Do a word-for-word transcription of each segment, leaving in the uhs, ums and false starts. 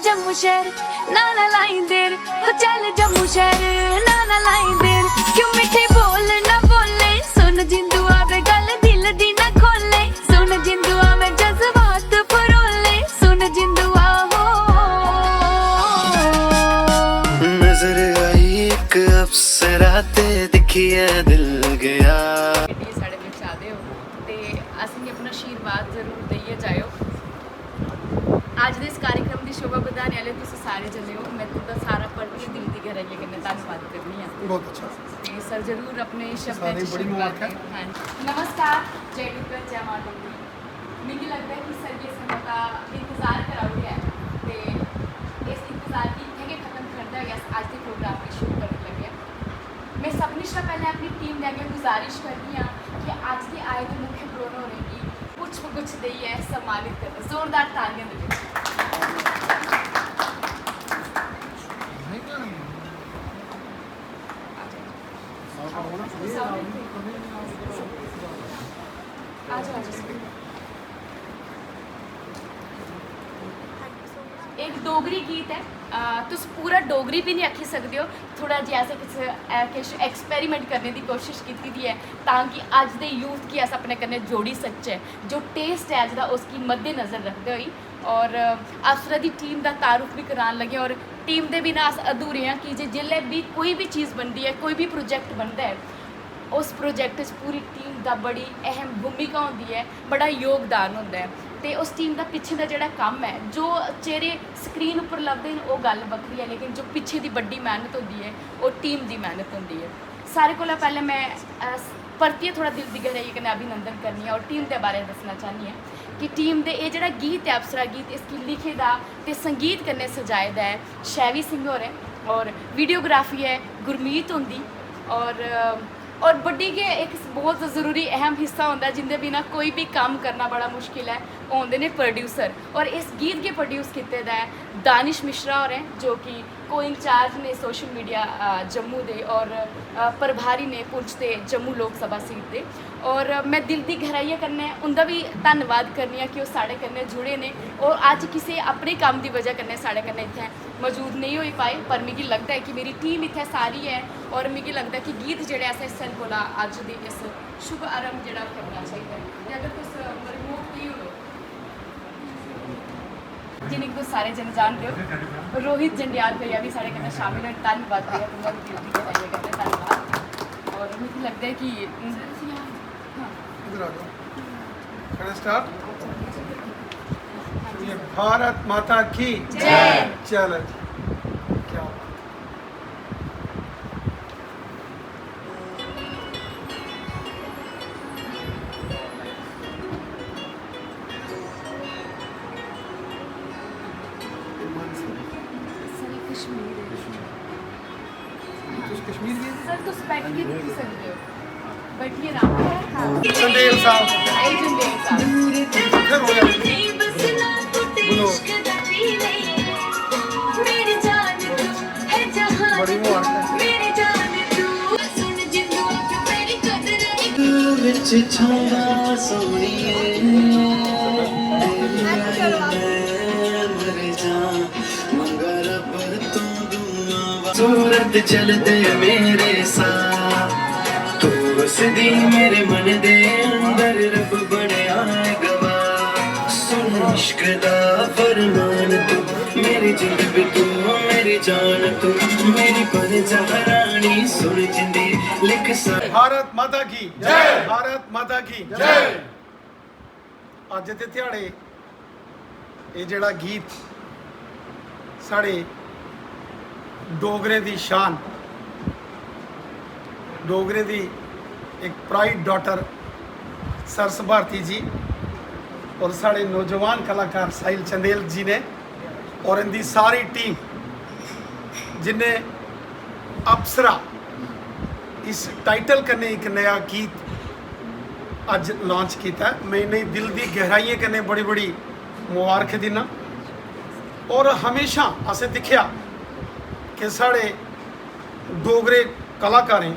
जम्मू शहर ना ना लाई देर, ओ चल जम्मू शहर ना ना लाई देर। क्यों मिठे बोल ना बोले, सुन जिंदू आवे गल दिल दी ना खोले, सुन जिंदू आवे जज्बात फरोले, सुन जिंदू आहो। नजर आई एक अप्सरा ते दिक्खियै दिल गेआ। जेह्ड़े साढ़े बिच आए दे ओ ते असेंगी अपना आशीर्वाद जरूर देइयै जाएओ। अज्ज दे इस कार्यक्रम दी शोभा बधाने आह्ले तुस सारे जने ओ। में तुं'दा सारा परतियै दिल दी गैहराइयें कन्नै धन्नवाद करनी आं। बहुत अच्छा। ते सर जरूर अपने शब्दें सारें च गी बड़ी शुरुआत मुबारक ऐ। देन। हां जी। नमस्कार, जय डुग्गर, जय मां डोगरी। मिगी लगदा ऐ कि सर गी असें मता इंतजार कराई ओड़ेआ ऐ ते इस इंतजार गी इत्थै गै खत्म करदे होई अस अज्ज दे प्रोग्राम गी शुरू करन लगे आं। में सभनें शा पैह्लें अपनी टीम दे अग्गें गुजारिश करनी आं कि अज्ज दे आए दे मुख्य परौह्ने होरें गी पुच्छ गुच्छ देइयै सम्मानित करन। जोरदार तालियां देओ। आ जाओ, आ जाओ। एक डोगरी गीत ऐ। अ, तुस पूरा डोगरी बी निं आखी सकदे ओ। थोह्ड़ा जेहा असें किश, अ, किश एक्सपेरिमेंट करने दी कोशिश कीती दी ऐ तां कि अज्ज दे यूथ गी अस अपने कन्नै जोड़ी सकचै। जो टेस्ट ऐ अज्ज दा, उसगी मद्देनजर रखदे होई और, अ, अप्सरा दी टीम दा तारुफ बी करान लगे और टीम दे बिना अस अधूरे आं, की जे जिसलै बी कोई बी चीज़ बनदी ऐ, कोई बी प्रोजेक्ट बनदा ऐ, उस प्रोजेक्ट च पूरी टीम दा बड़ी अहम भूमिका होंदी ऐ, बड़ा योगदान होंदा ऐ। ते उस टीम दा पिच्छें दा जेह्ड़ा कम्म ऐ, जो चेहरे स्क्रीन उप्पर लभदे न, ओह् गल्ल बक्खरी ऐ, लेकिन जो पिच्छें दी बड्डी मैह्नत होंदी ऐ, ओह् टीम दी मैह्नत होंदी ऐ। सारें कोला पैह्लें में, अ, परतियै थोह्ड़ा दिल दी गैहराइयें कन्नै अभिनंदन करनी आं और टीम दे बारे च दस्सना चाह्न्नी आं कि टीम दे एह् जेह्ड़ा गीत ऐ, अप्सरा गीत, इसगी लिखे दा ते संगीत कन्नै सजाए दा ऐ शैवी सिंह होरें और वीडियोग्राफी ऐ गुरमीत हुंदी और, अ, और बड्डी गै इक बहुत जरूरी अहम हिस्सा होंदा ऐ, जिंदे बिना कोई बी कम्म करना बड़ा मुश्किल ऐ, ओह् होंदे ने प्रोड्यूसर। और इस गीत गी प्रोड्यूस कीते दा ऐ दानिश मिश्रा होरें, जो कि को इंचार्ज ने सोशल मीडिया, अ, जम्मू दे और, अ, प्रभारी ने पुंछ ते जम्मू लोकसभा सीट दे। और में दिल दी गैहराइयें कन्नै उं'दा बी धन्नवाद करनी आं कि ओह् साढ़े कन्नै जुड़े ने और अज्ज किसे अपने कम्म दी बजह कन्नै साढ़े कन्नै इत्थै मौजूद नेईं होई पाए, पर मिगी लगदा ऐ कि मेरी टीम इत्थै सारी ऐ और मिगी लगदा ऐ कि गीत जेह्ड़े असें इस कोला अज्ज दे इस शुभ आरंभ जेह्ड़ा ओह् करना चाहिदा ऐ। ते अगर तुस मरमूख नेईं हो, जि'नेंगी तुस सारे जने जानदे ओ, रोहित जंडियाल भैया बी साढ़े कन्नै शामिल न। धन्नवाद भैया, तुं'दा बी दिल दी गैहराइयें कन्नै धन्नवाद। और मिगी लगदा ऐ कि इधर आ जाओ। Can I start? ये भारत माता की जय। चलो जी। क्या बात। सर, कश्मीर ऐ। तुस कश्मीर गे? सर, तुस बैठियै दिक्खी सकदे ओ। बैठियै आराम करो। चंदेल साहब। एह् चंदेल साहब। कित्थै रौह्ने आह्ले? बोलो। बड़ी मुबारक ऐ। ਵਿੱਚ ਛਾਂਦਾ ਸੋਹਣੀਏ, ਤੇਰੀ ਯਾਰੀ ਮੈਂ ਮਰ ਜਾ, ਮੰਗਾ ਰੱਬ ਤੋਂ ਦੁਆ। ਸੂਰਤ ਚਲਦੇ ਮੇਰੇ ਸਾਹ, ਤੂੰ ਵਸਦੀ ਮੇਰੇ ਮਨ ਦੇ ਅੰਦਰ, ਰੱਬ ਬਣਿਆ ਹੈ ਗਵਾਹ। ਸੁਣ ਇਸ਼ਕ ਦਾ ਫਰਮਾਨ ਤੂੰ, ਮੇਰੀ ਜਿੰਦ ਵੀ ਤੂੰ, ਮੇਰੀ ਜਾਨ ਤੂੰ, ਮੇਰੀ ਪਰਜਾ ਰਾਣੀ। ਸੁਣ ਜਿੰਦੀ ਲਿਖ ਸਾ भारत माता की जय। भारत माता की जय। अज्ज दे ध्याड़े एह् जेह्ड़ा गीत साढ़े डोगरें दी शान, डोगरें दी इक प्राइड डॉटर सरस भारती जी और साढ़े नौजवान कलाकार साहिल चंदेल जी ने और इंदी सारी टीम जिन्ने अप्सरा इस टाइटल कन्नै इक नया गीत अज्ज लॉन्च कीता ऐ। मैं इ'नेंगी दिल दी गैहराइयें कन्नै बड़ी बड़ी मुबारक दिन्ना। और हमेशा असें दिक्खेआ कि साढ़े डोगरे कलाकारें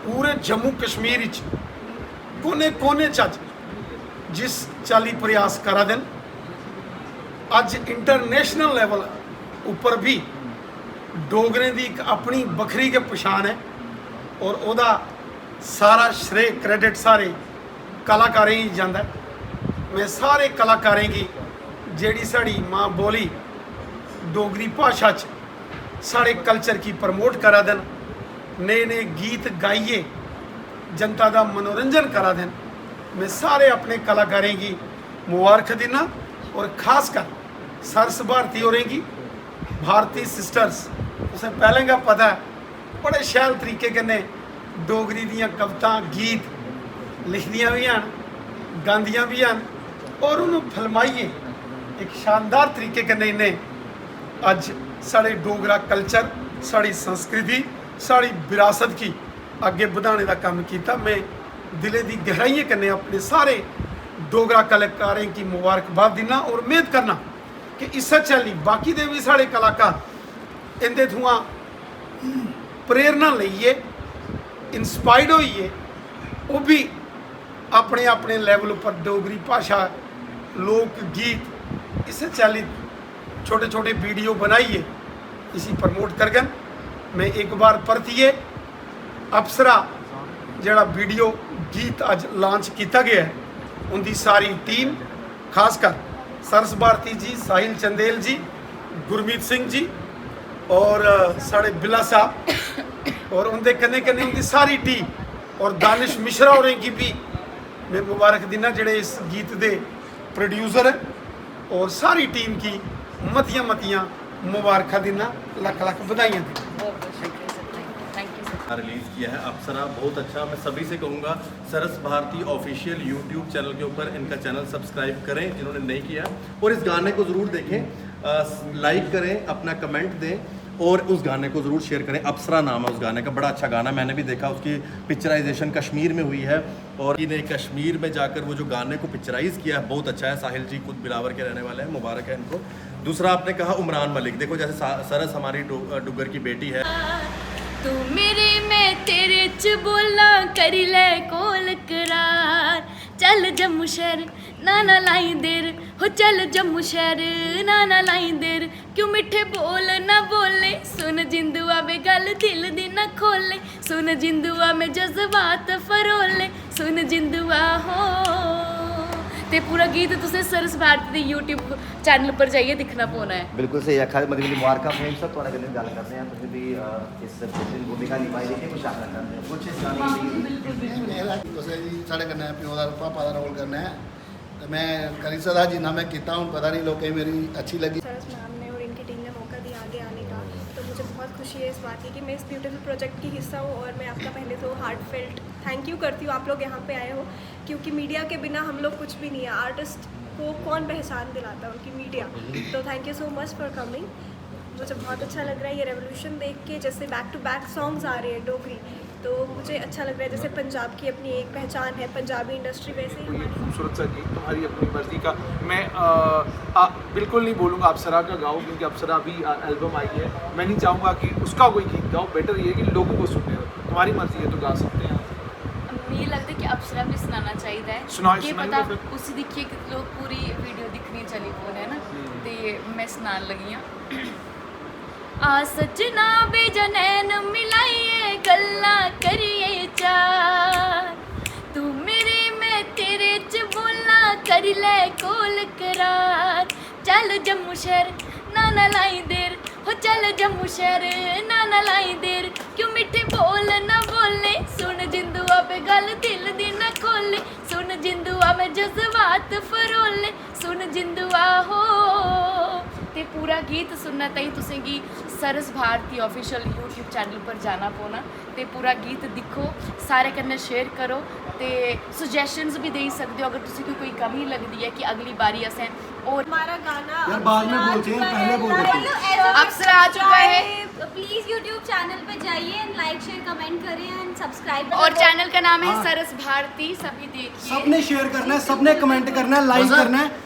पूरे जम्मू कश्मीर च कोने कोने च अज्ज जिस चाल्ली प्रयास करा दे न, अज्ज इंटरनेशनल लेवल उप्पर बी डोगरें दी इक अपनी बक्खरी गै पछान ऐ और ओह्दा सारा श्रेय, क्रेडिट सारे कलाकारें गी जंदा ऐ। में सारे कलाकारें गी जेह्ड़ी साढ़ी मां बोली डोगरी भाशा च साढ़े कल्चर गी प्रमोट करा दे न, नए नए गीत गाइयै जनता दा मनोरंजन करा दे न, में सारे अपने कलाकारें गी मुबारख दिन्ना। और खासकर सरस भारती होरें गी, भारती सिस्टर्स, तुसें पैह्लें गै पता ऐ बड़े शैल तरीके कन्नै डोगरी दियां कवितां, गीत लिखदियां बी हैन, गांदियां बी हैन और उ'नें फिल्माइयै इक शानदार तरीके कन्नै इ'नें अज्ज साढ़े डोगरा कल्चर, साढ़ी संस्कृति, साढ़ी विरासत गी अग्गें बधाने दा कम्म कीता। में दिलै दी गैहराइयें कन्नै अपने सारे डोगरा कलाकारें गी मुबारकबाद दिन्ना और मेद करना कि इस्सै चाल्ली बाकी दे बी साढ़े कलाकार इं'दे थमां प्रेरणा लेइयै, इंस्पायर्ड होइयै, ओह् बी अपने अपने लेवल उप्पर डोगरी भाशा, लोक गीत, इस्सै चाल्ली छोटे छोटे वीडियो बनाइयै इसी प्रमोट करङन। में इक बार परतियै अप्सरा जेह्ड़ा वीडियो गीत अज्ज लांच कीता गेआ ऐ, उं'दी सारी टीम, खासकर सरस भारती जी, साहिल चंदेल जी, गुरमीत सिंह जी और, अ, साढ़े बिल्ला साहब और उं'दे कन्नै कन्नै उं'दी सारी टीम और दानिश मिश्रा होरें गी बी में मुबारक दिन्ना जेह्ड़े इस गीत दे प्रोड्यूसर ऐ और सारी टीम गी मतियां मतियां मुबारखां दिन्ना, लक्ख लक्ख बधाइयां दिन्ना। बहुत बहुत शुक्रिया sir, thank U sir. Release किया है अप्सरा, बहुत अच्छा। मैं सभी से कहूँगा सरस भारती ऑफिशियल यूट्यूब चैनल के ऊपर इनका चैनल सब्सक्राइब करें जिन्होंने नहीं किया, और इस गाने को ज़रूर देखें, लाइक करें, अपना कमेंट दें और उस गाने को ज़रूर शेयर करें। अप्सरा नाम है उस गाने का, बड़ा अच्छा गाना, मैंने भी देखा, उसकी पिक्चराइजेशन कश्मीर में हुई है और इन्हें कश्मीर में जाकर वो जो गाने को पिक्चराइज किया है, बहुत अच्छा है। साहिल जी खुद बिलावर के रहने वाले हैं, मुबारक है इनको। दूसरा आपने कहा उमरान मलिक, देखो जैसे सा- सरस हमारी डु- डुग्गर की बेटी है। तू मेरे मैं तेरे च बोलां, करी लै कोल करार। चल जम्मू शैह्र ना ना लाई देर, हो चल जम्मू शैह्र ना ना लाई देर। क्यों मिट्ठे बोल ना बोले, सुन जिंदुआ वे गल्ल दिल दी ना खोले। सुन जिंदुआ में जज्बात फरोले, सुन जिंदुआ हो। ते पूरा गीत तुसें सरस भारती दे YouTube चैनल पर जाइयै दिक्खना पौना ऐ। बिल्कुल स्हेई आक्खा दे, मती मती मुबारखां। फ्रेंड साहब, थुआढ़े कन्नै गल्ल करने आं, तुसें बी अ, इस बेहतरीन भूमिका निभाई दी, केह् कुछ आखना चांह्दे ओ कुछ इस गाने गी लेइयै? मेरा कुसै जी साढ़े कन्नै प्यो दा पापा दा रोल करना ऐ ते में करी सकदा जिन्ना में कीता, हून पता नहीं लोकें गी मेरी अच्छी लग्गी। सरस मैम ने और इनकी टीम ने मौका दिया आगे आने का, तो मुझे बहुत खुशी है इस बात की कि मैं इस ब्यूटीफुल प्रोजेक्ट की हिस्सा हूँ। और मैं आपका पहले तो हार्ट फेल्ट थैंक यू करती हूँ, आप लोग यहाँ पे आए हो, क्योंकि मीडिया के बिना हम लोग कुछ भी नहीं है। आर्टिस्ट को कौन पहचान दिलाता है, उनकी मीडिया। तो thank you so much for coming। मुझे बहुत अच्छा लग रहा है ये रेवोल्यूशन देख के, जैसे बैक टू बैक सॉन्ग्स आ रहे हैं डोगरी, तो मुझे अच्छा लग रहा है। जैसे पंजाब की अपनी एक पहचान है, पंजाबी इंडस्ट्री वैसे ही कोई एक हमारी खूबसूरत सा गीत तुम्हारी अपनी मर्जी का। मैं अ, आ, बिल्कुल नहीं बोलूँगा अप्सरा का गाओ, क्योंकि अप्सरा अभी एल्बम आई है। मैं नहीं चाहूँगा कि उसका कोई गीत गाओ, बेटर ये है कि लोगों को सुनने दो। तुम्हारी मर्जी है तो गा सकते हैं आप। मिगी लगदा कि अप्सरा बी सनाना चाहिदा ऐ। सुनाओ, केह् सुनाइए पता फिर। उसी दिक्खियै कि लोक पूरी वीडियो दिक्खने चली पौने, है ना? ते में सनान लगी आं। आ सज्जना, बेजा नैन मिलाइयै, गल्लां करियै चार। तू मेरे, मैं तेरे च बोलां, करी लै कोल करार। चल जम्मू शैह्र ना ना लाई देर, हो चल जम्मू शैह्र ना ना लाई देर। क्यों मिट्ठे बोल ना बोले, सुन जिंदुआ वे गल्ल दिल दी ना खोले। सुन जिंदुआ में जज्बात फरोले, सुन जिंदुआ हो। ते पूरा गीत सुनने ताईं तुसें गी सरस भारती ऑफिशियल YouTube चैनल पर जाना पौना ते पूरा गीत दिक्खो, सारे कन्नै शेयर करो ते सुजैशंस बी देई सकदे ओ अगर तुसें गी कोई कमी लगदी ऐ कि अगली बारी असें होर हमारा गाना यार, बाद में बोलते हैं, पहले बोल देते हैं। अप्सरा आ चुका है। प्लीज यूट्यूब चैनल पे जाइए एंड लाइक शेयर कमेंट करें एंड सब्सक्राइब और चैनल का नाम है हाँ। सरस भारती, सभी देखिए। सबने शेयर करना है, सबने कमेंट करना है, लाइक करना है।